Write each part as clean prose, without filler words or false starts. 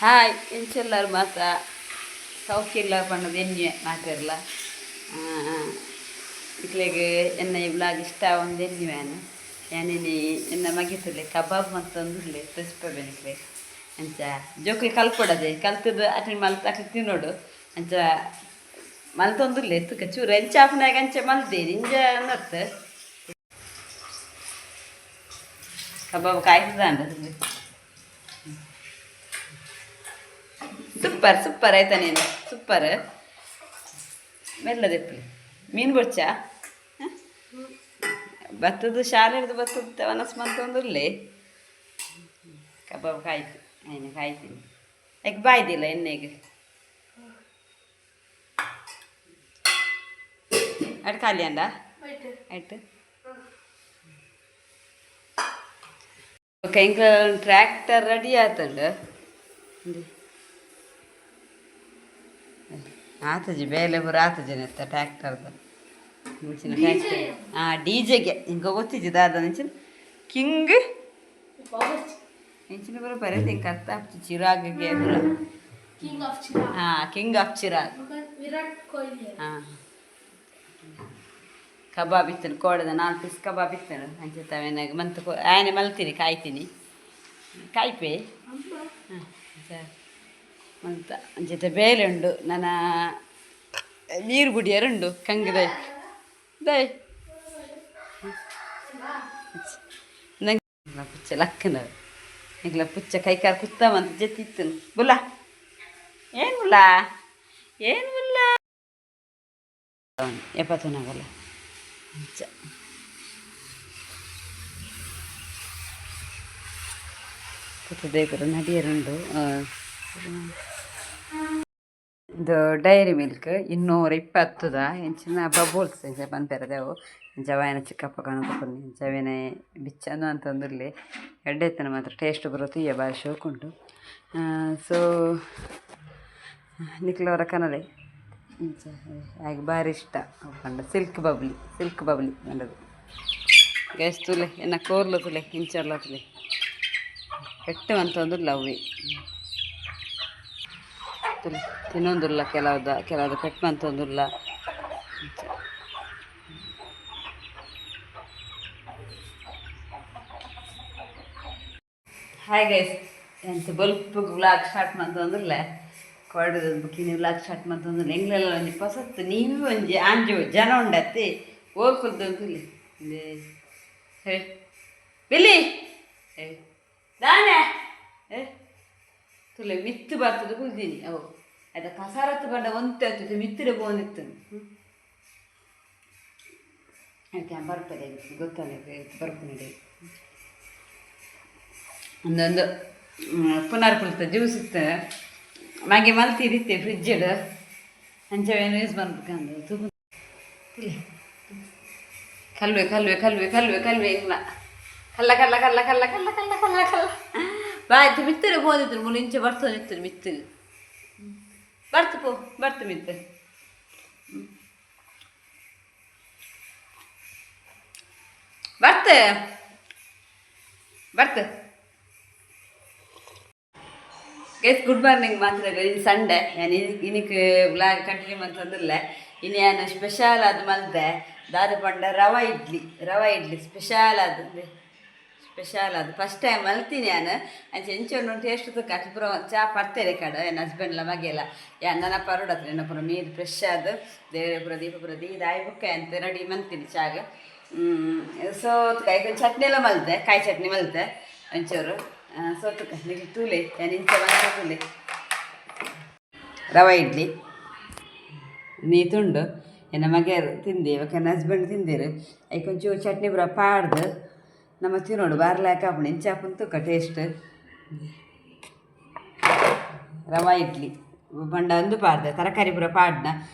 Hi ಎಂಚೆಲ್ಲಾರು ಮಾತ ಸೌಖ್ಯ ಪಣ್ಣದು ಎಣ್ಣೆ ಮಾತಿರಲ್ಲ. ಇಕ್ಲೆಗ್ ಎನ್ನ ಈ ವ್ಲಾಗ್ ಇಷ್ಟ ಒಂದು ಎಣ್ಣೆ ಯಾನ್ ಯಾನಿನಿ ಎನ್ನ ಮಗಿತುಲೆ ಕಬಾಬ್ ಮಂತೊಂದುಲ್ಲೆ ತೋಜಿಪ ಬೆನಿಕ್ಲೆ. ಅಂಚ ಜೋಕುಲು ಕಲ್ಪೊಡದೆ ಕಲ್ತದ್ದು ಅಟೆಂಡ್ ಮಲ್ತ್ ಅಕ್ಲು ತಿನ್ನೋಡು. ಅಂಚ ಮಲ್ತೊಂದುಲ್ಲೆ ತುಕ ಚೂರು ಎಂಚ ಆಪುನಾಗ ಅಂಚ ಮಲ್ದೇನಿ ಇಂಜ ನತ್ತು ಕಬಾಬ್ ಕಾಯ್ತದಾಂಡ. ಸೂಪರ್ ಸೂಪರ್ ಆಯ್ತಾ ನೀನು? ಸೂಪರ್. ಮೆಲ್ಲದೆಪ್ಪಲಿ ಮೀನು ಬೊಚ್ಚ ಬತ್ತದ ಶಾಲೆಡ್ದು ಬತ್ತದ ವನಸ್ ಮಂತೊಂದುಲ್ಲೆ. ಕಬಾಬ್ ಕಾಯ್ತು ಆಯ್ನ ಕಾಯ್ತೀನಿ. ಯಾಕೆ ಬಾಯ್ದಿಲ್ಲ ಎಣ್ಣೆಗೆ ಅಡ್ ಖಾಲಿ ಅಂಡ ಆಯ್ತು. ಓಕೆ, ಇಂಕ ಟ್ರ್ಯಾಕ್ಟರ್ ರೆಡಿ ಆತಂಡು. ಆತಜಿ ಬೇಲೆ ಪೂರ ಆತಜಿ ನೆತ್ತ ಟ್ರ್ಯಾಕ್ಟರ್ದ ಮುಂಚಿನ ಟ್ರ್ಯಾಕ್ಟರ್. ಹಾಂ, ಡಿ ಜೆಗೆ ಇಂಕ ಗೊತ್ತಿಜ್ಜಿ ದಾದ ಅಂಚಿನ ಕಿಂಗ್ ಎಂಚಿನ ಪೂರ ಬರತ್ತೆ ಇಂಕ ಅರ್ಥ ಆಪ್ತಿ ಚಿರಾಗ್ಗೆ ಪೂರ. King of Chirag. ಹಾಂ, ಕಿಂಗ್ ಆಫ್ ಚಿರಾಗ್. ವಿರಾಟ್ ಕೊಹ್ಲಿ. ಹಾಂ, ಕಬಾಬ್ ಇತ್ತನು ಕೋಡದ ನಾಲ್ಕು ಪೀಸ್ ಕಬಾಬ್ ಇತ್ತನು. ಅಂಚೆ ತವೇನಾಗ ಮಂತ್ ಆಯನೆ ಮಲ್ತೀನಿ ಕಾಯ್ತೀನಿ ಕಾಯ್ಪೆ. ಹಾಂ, ಮಂತ ಅಂಚೆ ಬೇಲೆ ಉಂಡು ನನ್ನ ನೀರು ಗುಡಿಯರುಂಡು ಕಂಗದ ದೈ ನಂಗೆ ಪುಚ್ಚ ಲಕ್ಕನ ಎಂಕ್ಲ ಪುಚ್ಚ ಕೈಕಾಲು ಕುತ್ತ ಮಂತ ಜೊತೆ ಇತ್ತನು. ಬುಲ್ಲ ಏನು ಬುಲ್ಲ ಏನು ಬುಲ್ಲ ಎಪ್ಪತ್ತನಾಗಲ್ಲ ಅಂಚ ಪುತ್ತದೇಪುರ ನಡಿಯರುಂಡು. ಇದು ಡೈರಿ ಮಿಲ್ಕ್ 220ದ ಎಂಚಿನ ಬಬಲ್ಸ್ ಎಂಚ ಪನ್ಪೆರ್ ಅವು. ಇಂಚ ಚಿಕ್ಕಪ್ಪ ಕಣಕೊಪುನಿ ಇಂಚ ಬಿಚ್ಚಂದು ಅಂತಂದುಲ್ಲೆ. ಎಡ್ಡೆ ಇತ್ತನ ಮಾತ್ರ ಟೇಸ್ಟ್ ಪೂರ ತೂಯ ಬಾರಿ ಶೋಕುಂಡು. ಸೊ ನಿಕ್ಲವರ ಕನಲೆ ಇಂಚ ಆಯ್ಗ್ ಬಾರಿ ಇಷ್ಟ ಪಂಡ ಸಿಲ್ಕ್ ಬಬ್ಲಿ, ಸಿಲ್ಕ್ ಬಬ್ಲಿ ಪಂಡದು. ಗ್ಯಾಸ್ ತೂಲೆ ಎನ್ನ ಕೋರ್ಲು ತೂಲೆ ಇಂಚರ್ಲ ತೂಲೆ ಪೆಟ್ಟು ಮಂತೊಂದುಲ್ಲ ಅವ್ವೆ. ತೂಲೆ ತಿನ್ನೊಂದುಲ್ಲ ಕೆಲವುದ ಕೆಲವುದ ಪೆಟ್ಟು ಮಂತೊಂದುಲ್ಲ. ಹಾಯ್ ಗೈಸ್, ಎಂತ ಬೊಲ್ಪು ವ್ಲಾಗ್ ಸ್ಟಾರ್ಟ್ ಮಂತೊಂದುಲ್ಲೆ. ಕೋಡೆದ ಬುಕ್ಕಿನ ವ್ಲಾಗ್ ಸ್ಟಾರ್ಟ್ ಮಂತೊಂದುಲ್ಲೆ. ಎಂಗ್ಲೆಲ್ಲ ಒಂಜಿ ಪೊಸತ್ತು ನೀವು ಒಂಜಿ ಆಂಜು ಜನ ಉಂಡತ್ತಿ ಓಲ್ ಕುಲ್ದೊಂದುಲ್ಲೆ. ಹೇ ಬಿಲ್ಲಿ ಹೇ ದಾನೆ ಏ ತುಲೆ ಮಿತ್ತು ಬರ್ತದೆ ಕುಲ್ದೀನಿ ಅವು ಆಯ್ತಾ. ಕಸಾರತ್ತು ಬಂಡ ಒಂತೆ ಆಗ್ತದೆ ಮಿತ್ತಿರೆ ಪೋಂದಿತ್ತು. ಅದಕ್ಕೆ ಬರ್ಪದೆ ಗೊತ್ತಲ್ಲ ಬರ್ಪುನಡೆ. ಒಂದೊಂದು ಪುನರ್ ಪುಲ್ತ ಜ್ಯೂಸ್ ಇತ್ತು ಮಗೆ ಮಲ್ತಿರಿತ್ತೆ ಫ್ರಿಜ್ಡ್ ಅಂಚವೇನು ಯೂಸ್ ಮಲ್ಪಕಂದು ತೂಕು. ಕಲ್ವೆ ಕಲ್ವೆ ಕಲ್ವೆ ಕಲ್ವೆ ಕಲ್ವೆ ಇಲ್ಲ ಕಲ್ಲ ಕಲ್ಲ ಕಲ್ಲ ಕಲ್ಲ ಕಲ್ಲ ಕಲ್ಲ ಕಲ್ಲ ಕಲ್ಲ ಬಾಯ್ತು ಮಿತ್ತರೆ ಪೋದಿತ್ತು ಮುಲು ಇಂಚೆ ಬರ್ತದೆ ಇತ್ತು ಮಿತ್ತು ಬರ್ತು ಪೋ ಬರ್ತು ಮಿತ್ತು ಬರ್ತೆ ಬರ್ತೆ. ಗೈಸ್, ಗುಡ್ ಮಾರ್ನಿಂಗ್ ಮಾತ್ರ. ಇನ್ನು ಸಂಡೆ ನಾನು ಇನಿಕ್ ವ್ಲಾಗ್ ಕಂಟಿನ್ಯೂ ಮಂತೊಂದುಲ್ಲೆ. ಇನಿ ಯಾನ್ ಸ್ಪೆಷಲ್ ಅದು ಮಲ್ದೆ ದಾದ ಪಂಡ ರವಾ ಇಡ್ಲಿ, ರವಾ ಇಡ್ಲಿ ಸ್ಪೆಷಲ್ ಅದು ಸ್ಪೆಷಲ್ ಅದು ಫಸ್ಟ್ ಟೈಮ್ ಮಲ್ತೀನಿ ಯಾನ್. ಅಂಚ ಎಂಚ ಉಂಡು ಟೇಸ್ಟ್ ತುಕ್ಕ ಅಕ್ಲು ಪೂರ ಚಾ ಪಡ್ತೇನೆ ಕಡ ಎನ್ನ ಹಸ್ಬೆಂಡ್ಲ ಮಗೆಲ ಯಾನ್ ನನ ಪರೋಡತ್ರ ಎನ್ನ ಪೂರ ಮೀದ್ ಫ್ರೆಶ್ ಆದ್ ದೇವರ ಪೂರ ದೀಪ ಪೂರ ದೀದ್ ಆಯಿ ಬೊಕ್ಕ ಅಂತ ರೆಡಿ ಮಂತೀನಿ ಚಾಗ್. ಸೊ ತುಕ ಐಕೊಂಜಿ ಚಟ್ನಿ ಎಲ್ಲ ಮಲ್ತೆ, ಕಾಯಿ ಚಟ್ನಿ ಮಲ್ತೆ ಒಂಚೂರು. ಸೊ ತುಕ ನಿಕ್ಲ್ ತೂಲೆ ಯಾನ್ ಇಂಚ ಮಲ್ತೆ ತೂಲೆ. ರವಾ ಇಡ್ಲಿ ನೀ ತುಂಡು ಎನ್ನ ಮಗೆ ತಿಂದೆ ಬೊಕ ಎನ್ನ ಹಸ್ಬೆಂಡ್ ತಿಂದೆರ್. ಐಕ್ ಒಂಚೂರು ಚಟ್ನಿ ಪೂರ ಪಾಡ್ದು ನಮ ತಿನ್ನೋಡು ಬಾರಿ ಲಾಯ್ಕ್ ಆಪುಂಡು. ಇಂಚ ಆಪುಂಡು ತುಕ ಟೇಸ್ಟ್. ರವಾ ಇಡ್ಲಿ ಪಂಡ ಅಂದು ಪಾಡ್ದೆ ತರಕಾರಿ ಪೂರ ಪಾಡ್ನ.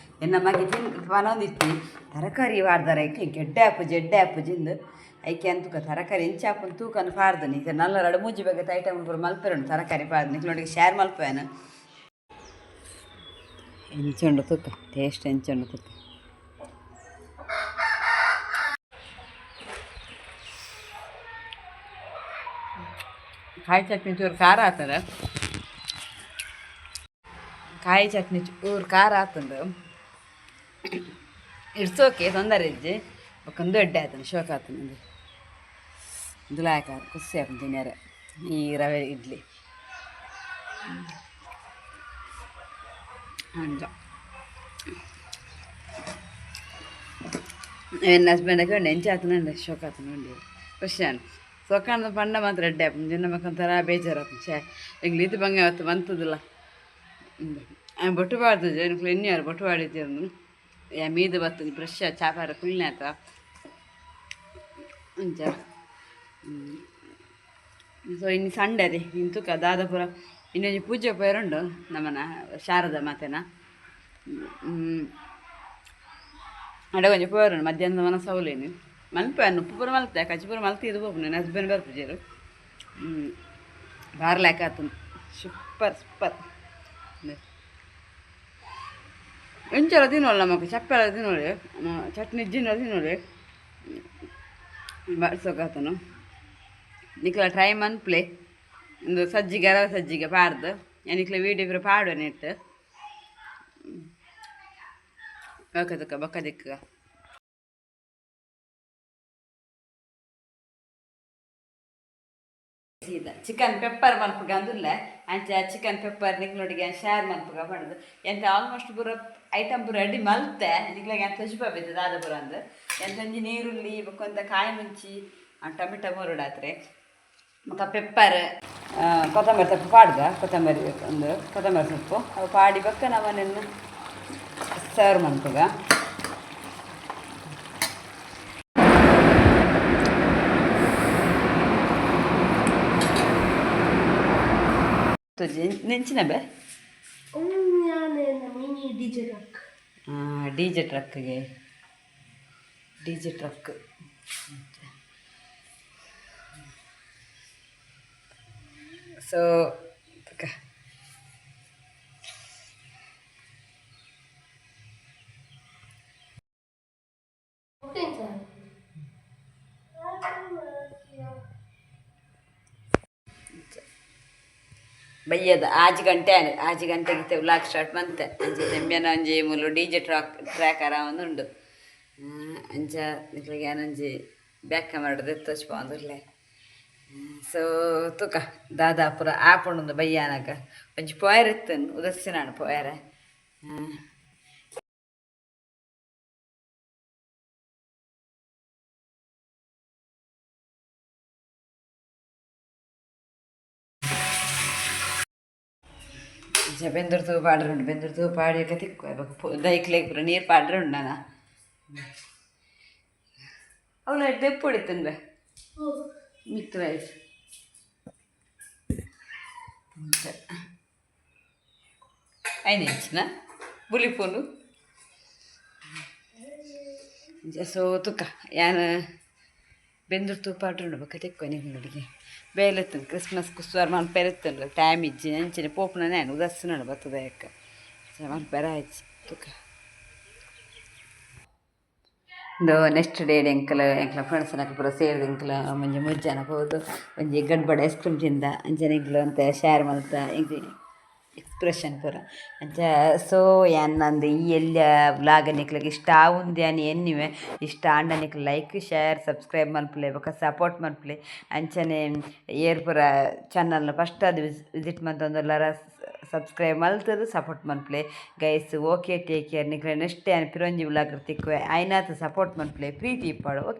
ಎನ್ನ ಮಗೆ ತಿನ್ ಪನೊಂದಿತ್ತಿ ತರಕಾರಿ ಪಾಡ್ದಾರ ಐಕ್ ಎಡ್ಡೆ ಆಪುಜಿ ಎಡ್ಡೆ ಆಪುಜಿ ಇಂದು. ಐಕೆ ಅಂತುಕ ತರಕಾರಿ ಎಂಚ ಆಪುಂಡು ತೂಕನ್ ಪಾಡ್ದನಿ. ಇತ್ತೆ ನಲ್ಲ ರಡ್ಡ್ ಮೂಜಿ ಬಗೆತ ಐಟಮ್ ಪೂರ ಮಲ್ಪೆರುಂಡು ತರಕಾರಿ ಪಾಡ್ದು ನಿಕ್ಲೊಟ್ಟಿಗೆ ಶೇರ್ ಮಲ್ಪುವೆನ್. ಎಂಚ ಉಂಡು ತೂಕ ಟೇಸ್ಟ್ ಎಂಚ ಉಂಡು ತೂಕ. ಕಾಯಿ ಚಟ್ನಿ ಚೂರು ಖಾರ ಆಗ್ತದೆ. ಕಾಯಿ ಚಟ್ನಿ ಚೂರು ಖಾರ ಆತುಂಡು. It's okay, ತೊಂದರೆ ಇಜ್ಜಿ. ಬೊಕ್ಕ ಎಡ್ಡೆ ಆತುಂಡು, ಶೋಕ ಆತುಂಡು. ಇಂದುಲ ಖುಷಿ ಆಪುಂಡು ತಿನ್ಯರೆ ಈ ರವೆ ಇಡ್ಲಿ. ಅಂಚ ಎನ್ನ ಹಸ್ಬೆಂಡ್ ಉಂಡು, ಎಂಚ ಆತುಂಡು, ಶೋಕ ಆತುಂಡು ಉಂಡು, ಖುಷಿ ಆಂಡ್. ಸೊಕಾಂಡ ಪಂಡ ಮಾತ್ರ ಎಡ್ಡೆ ಆಪುಂಡು. ಜಿನ್ನ ಬೊಕ್ಕ ಒಂಥರ ಬೇಜಾರು ಆಪುಂಡು. ಛೇ, ಎಂಕ್ಲು ಈತ್ ಬಂಗ ಅವತ್ತು ಮಂತುದಿಲ್ಲ. ಬೊಟ್ಟು ಪಾಡ್ದಿಜೆ ಎಂಕ್ಲು ಎನ್ನಿಯಾರು ಬೊಟ್ಟು ಪಾಡಿದ್ದೀರು. ಯಾ ಮೀದು ಬತ್ತುದು ಬ್ರಷ್ ಚಾಪಾರ ಕುಲ್ನಾತ ಅಂಚ. ಸೊ ಇನ್ನು ಸಂಡೆ ಅದೇ ಇನ್ನು ತುಕ ದಾದ ಪೂರ. ಇನ್ನೊಂಜಿ ಪೂಜೆ ಪೋಯರುಂಡು ನಮ್ಮನ ಶಾರದ ಮಾತೆನ. ಅಡೆ ಒಂಜಿ ಪೋಯರುಂಡು ಮಧ್ಯಾಹ್ನದ ಮನ ಸೌಲೇನು ಮನ್ಪೆ ಉಪ್ಪು ಪೂರ ಮಲ್ತೆ, ಕಜ್ಜಿ ಪೂರ ಮಲ್ತಿ. ಇದು ಪೋಪುಂಡು, ನನ್ನ ಹಸ್ಬೆಂಡ್ ಬರ್ಪುಜೆರು. ಬಾರ್ ಲ್ಯಾಕ್ ಆತುಂಡು. Super super. ಎಂಚಲ ತಿನ್ನೋಲ್ಲ ನಮಕ್, ಚಪ್ಪೆಲ ತಿನ್ನೋಳಿ, ಚಟ್ನಿ ಇಜ್ಜಿಂಡ ತಿನ್ನೋಳಿ. ಬಾರಿ ನಿಕ್ಲ ಟ್ರೈ ಮನ್ಪ್ಲೆ. ಇಂದು ಸಜ್ಜಿಗೆ, ರವೆ ಸಜ್ಜಿಗೆ ಪಾಡ್ದು ನಿಕ್ಲೆ ವೀಡಿಯೋ ಪೂರ ಪಾಡುವೆ ನೆಟ್. ಓಕೆ ತುಕ, ಬೊಕ್ಕ ದಿಕ್ಕ. ಸೀದಾ ಚಿಕನ್ ಪೆಪ್ಪರ್ ಮಲ್ಪುಗ ಅಂದುಲ್ಲೆ. ಅಂಚ ಚಿಕನ್ ಪೆಪ್ಪರ್ ನಿಕ್ಲೊಟ್ಟಿಗೆ ಶೇರ್ ಮಲ್ಪುಗ ಪಂಡ್ದು. ಎಂತ ಆಲ್ಮೋಸ್ಟ್ ಪೂರ ಐಟಮ್ ಪೂರ ರೆಡಿ ಮಲ್ತೆ. ನಿಕ್ಲೆಗ್ ಎಂತ ತೊಜಿಪ ಬೇತೆ ದಾದ ಪೂರ ಅಂದ್. ಎಂತ ಒಂಜಿ ನೀರುಳ್ಳಿ, ಬೊಕ್ಕ ಒಂತ ಕಾಯಿ ಮುಂಚಿ, ಟೊಮೆಟೊ ಮೂರುಡಾತ್ರೆ, ಬೊಕ್ಕ ಪೆಪ್ಪರ್, ಕೊತ್ತಂಬರಿ ಸೊಪ್ಪು ಪಾಡ್ದ. ಕೊತ್ತಂಬರಿ ಒಂದು ಕೊತ್ತಂಬರಿ ಸೊಪ್ಪು ಅವು ಪಾಡಿ ಬೊಕ್ಕ ನಮನೆನ್ನು ಸರ್ವ್ ಮನ್ಪುಗ. ತೊಜಿ ನೆಂಚಿನ ಬೇ. Mini DJ truck. DJ ಟ್ರಕ್ಗೆ, DJ truck. So ಬಯ್ಯದ 6 ಗಂಟೆ ಆನೆ. 6 ಗಂಟೆಗೆ ವ್ಲಾಗ್ ಸ್ಟಾರ್ಟ್ ಮಂತೆ. ಅಂಚ ತೆಂಬ್ಯನ ಒಂಜಿ ಮೂಲು ಡಿಜೆ ಟ್ರಾಕ್ ಟ್ರ್ಯಾಕ್ ಉಂಡು. ಅಂಚ ನಿಕ್ಲೆಗ್ ಯಾನೊಂಜಿ ಬ್ಯಾಕ್ ಕ್ಯಾಮರಾಡ್ ದೆತ್ತೊಚ್ಪೊಂದುಲ್ಲೆ. ಸೊ ತುಕ ದಾದಾ ಪೂರ ಆಪುಂಡು ಬಯ್ಯಾನಗ. ಒಂಜಿ ಪೋಯರ್ ಇತ್ತನ್ ಉದಸ್ಸಿನಾಂಡ್ ಪೋಯರೆ. ಅಂಚ ಬೆಂದೂರು ತೂ ಪಾಡ್ರೆ ಉಂಡು. ಬೆಂದೂರು ತೂ ಪಾಡಿಯಕ ತಿಕ್ಕು ಬೊಕ ದೈಕ್ಲೆಗ್ ಪೂರ ನೀರು ಪಾಡ್ರೆ ಉಂಡು. ನಾನ ಅವ್ಲು ದೆಪ್ಪುಡಿತ್ತನ್ ಬೆ ಮಿತ್ತು ರೈಸ್. ಅಂಚ ಐನೆಂಚಿನ ಬುಲಿಪುಂಡು. ಅಂಚ ಸೊ ತುಕ ಯಾನ್ ಬೆಂದೂರು ತೂ ಪಾಡ್ರೆ ಬೊಕ ತೆಕ್ಕು ನಿಕ್ಲೆಗ್. ಬೇಲೆತ್ತುಂಡು ಕ್ರಿಸ್ಮಸ್ ಕುಸ್ವಾರ್ ಮನ್ಪೆರೆ ಇತ್ತುಂಡು, ಟೈಮ್ ಇಜ್ಜಿ. ಅಂಚನೆ ಪೋಪುನ ಯಾನ್ ಉದಾಸಿನ ಬತ್ತದ ಯಾಕ ಮನ್ಪೆರೆ ಆಯ್ಚಿ ತುಕ. ಇಂದು ನೆಕ್ಸ್ಟ್ ಡೇ ಎಂಕಲ್ ಎಂಕ್ಲ ಫ್ರೆಂಡ್ಸ್ ನಕುಲು ಪೂರ ಸೇರ್ದ್ ಎಂಕುಲು ಒಂಜಿ ಮುಜ್ಜನ ಪೋದು ಒಂಜಿ ಗಡ್ಬಡ್ ಐಸ್ ಕ್ರೀಮ್ ತಿಂದ. ಅಂಚನೆ ಎಂಕ್ಲು ಒಂತೆ ಶೇರ್ ಮಲ್ತ ಎಂಕ್ಲೆ ಎಕ್ಸ್ಪ್ರೆಷನ್ ಪೂರ ಅಂಚ. ಸೊ ಯಾನ್ ನಂದು ಈ ಎಲ್ಯ ವ್ಲಾಗ್ ನಿಕ್ಲೆಗ್ ಇಷ್ಟ ಆವುಂದು ಯಾನ್ ಎನ್ನಿವೆ. ಇಷ್ಟ ಆಂಡ ನಿಕ್ಲ್ ಲೈಕ್, ಶೇರ್, ಸಬ್ಸ್ಕ್ರೈಬ್ ಮನ್ಪುಲೆ, ಬೊಕ ಸಪೋರ್ಟ್ ಮನ್ಪುಲೆ. ಅಂಚನೆ ಏರ್ ಪೂರ ಚಾನಲ್ನ ಫಸ್ಟ್ ಆದ್ ವಿಸಿಟ್ ಮಂತೊಂದುಲ್ಲಾರ ಸಬ್ಸ್ಕ್ರೈಬ್ ಮಲ್ತುದು ಸಪೋರ್ಟ್ ಮನ್ಪುಲೆ ಗೈಸ್. Okay, take care. ನಿಕ್ಲೆ ನೆಕ್ಸ್ಟ್ ಯಾನ್ ಪಿರೊಂಜಿ ವ್ಲಾಗ್ ತಿಕ್ಕುವೆ. ಆಯ್ನಾತ್ ಸಪೋರ್ಟ್ ಮನ್ಪುಲೆ, ಪ್ರೀತಿ ಇಪ್ಪಡು. ಓಕೆ.